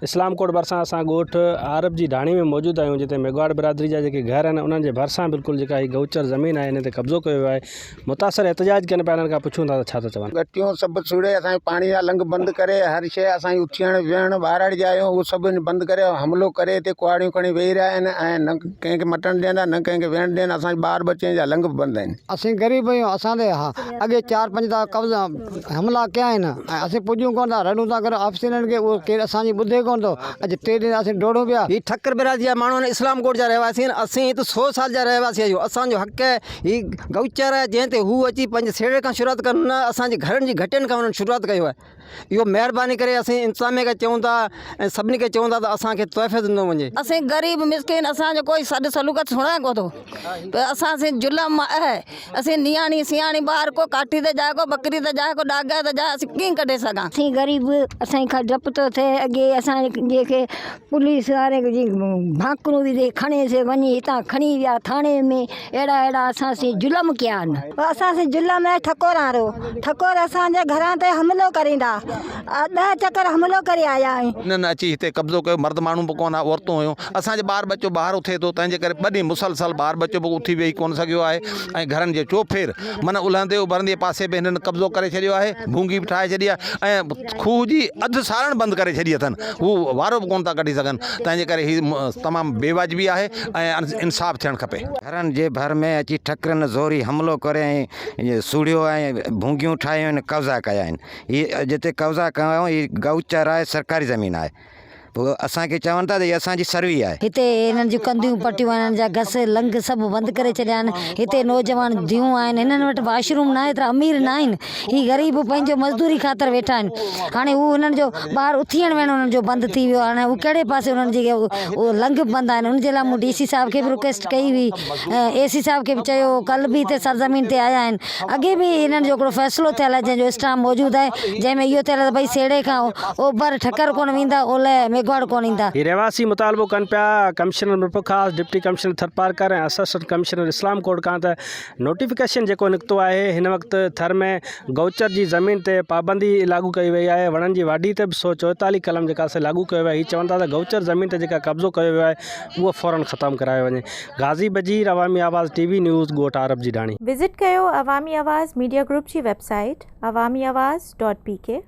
اسلام ڪوٽ ڀرسان اسان ڳوٺ عارب جي ڍاڻي ۾ موجود آهيون جتي ميگهواڙ برادري جا جيڪي گهر آهن انهن جي ڀرسان بلڪل جيڪا هي گئوچر زمين آهي ان تي قبضو ڪيو ويو آهي متاثر احتجاج ڪن پيا انهن کان پڇون ٿا ته ڇا ٿا چون. گهٽيون سڀ سوڙي اسان جي پاڻي جا لنگهه بند ڪري هر شيء اسان جي اٿيڻ ويهڻ ٻاراڙي جا آهيون اهو سڀ بند ڪري حملو ڪري هتي ڪهاڙيون کڻي ويهي رهيا آهن ۽ نه ڪنهن کي مٽڻ ڏين ٿا نه ڪنهن کي ويهڻ ڏين اسان جي ٻار ٻچن جا لنگهه به بند آهن. اسين غريب آهيون اسان تي اڳي چار پنج دفعا قبضا حملا ڪيا آهن ۽ اسين پڄون ڪونه ٿا رڙون ٿا ڪريون آفيسرن کي اهو ڪير اسان جي ٻڌي ڪونه ٿو اڄ ٽي ڏينهن اسين ڊوڙون پيا. هي ٺڪر برادري جا ماڻهو آهن اسلام ڪوٽ جا رهواسي آهن اسين هت سو سال جا رهواسي آهيون اسان جو حق آهي هي گئوچر آهي جنهن تي هو اچي پنهنجي سيڙهي کان شروعات ڪن نه اسان جي گهرن جي گهٽين کان انهن شروعات ڪيو آهي اهو مهرباني ڪري اسين انتظاميه کي چئون ٿا ۽ سڀني کي چئون ٿا ته اسان کي تحفظ ڏنو وڃي. اسين غريب مسڪين اسان جو ڪوئي سڏ سلوڪت سڻائي ڪو ٿو ته اسان سين ظلم آهي اسين نياڻي سياڻي ٻار ڪو ڪاٺي تي جائي ڪو ٻڪري تي جائي ڪو ڏاگهه تي جائي اسين ڪيئن ڪڍي سگهان. اسين غريب اسان کان ڊپ ٿو ٿئي اڳي اسان جي کي پوليس واري جي ڀاڪرون وجهي کڻي سي وڃي هتان کڻي ويا ٿاڻي ۾ اهڙا اهڙا اسان سين ظلم ڪيا آهن. اسان سين ظلم آهي ٺڪوران رو ٺڪور اسان جي گهران تي حملو ڪريندا ڏهه چڪر حملو ڪري آيا آهن. انهن اچي هتي قبضو ڪيو مرد ماڻهو به ڪونه ها عورتون هيون اسان جي ٻار ٻچو ٻاهر اٿي ٿو تنهن جي ڪري ٻه ڏينهن مسلسل ٻار ٻچو به اٿي ويهي ڪونه سگهيو آهي ۽ گهرن جي چوڦير من الهندي اڀرندي پاسي به هنن قبضو ڪري ڇڏيو آهي ڀونگي به ٺاهي ڇڏي آهي ۽ کوهه جي اڌ ساڙڻ بند ڪري ڇڏي اٿن هو وارو به ڪونه ٿا ڪڍي سگهن تنهن جي ڪري هي تمام بي واجبي آهي ۽ انصاف ٿيڻ کپي. گهرن جي ڀر ۾ اچي ٺڪرن زوري حملو ڪري ۽ سوڙهيو ۽ ڀونگيون ٺاهيون آهن قبضا ڪيا آهن هي جتي قبضا ڪيا هي گئوچر آهي سرڪاري زمين آهي پوء اسان کي چون ٿا ته هي اسان جي سروي آهي. هتي هنن جون ڪنڌيون پٽيون آهن هنن جا گس لنگهه سڀ بند ڪري ڇڏيا آهن هتي نوجوان ڌيون آهن هنن وٽ واش روم ناهي ايترا امير ناهن هي غريب پنهنجو مزدوري خاطر ويٺا آهن هاڻي هو هنن جو ٻاهر اٿيڻ ويهڻ انهن جو بند ٿي ويو آهي هاڻي هو ڪهڙي پاسي انهن جي لنگهه بند آهن ان جي لاء مون ڊي سي صاحب کي به رڪويسٽ ڪئي هئي اي سي صاحب کي به چيو هو ڪلهه به هتي سرزمين تي آيا آهن اڳي به انهن جو هڪڙو فيصلو ٿيل آهي جنهن جو اسٽامپ موجود آهي جنهن ۾ اهو ٿيل آهي ته ڀئي سيڙهي کان اوڀر ٺڪر ڪونه ويندا اولهه ميگهواڙ ڪونه ايندا. هي رهواسي مطالبو ڪن پيا commissioner Mirpurkhas, deputy commissioner Tharparkar ۽ assistant commissioner Islamkot کان ته نوٽيفڪيشن جيڪو نڪتو آهي هن وقت ٿر ۾ گئوچر جي زمين تي پابندي لاڳو ڪئي وئي آهي وڻن جي واڍي تي به 144 قلم جيڪا سي لاڳو ڪيو ويو آهي هي چون ٿا ته گئوچر زمين تي جيڪا قبضو ڪيو ويو آهي اهو فورن ختم ڪرايو وڃي Ghazi Bajeer Awami Awaz T V news ڳوٺ عارب جي ڍاڻي. وزٽ ڪيو عوامي آواز ميڊيا گروپ جي website Awami Awaz dot P K.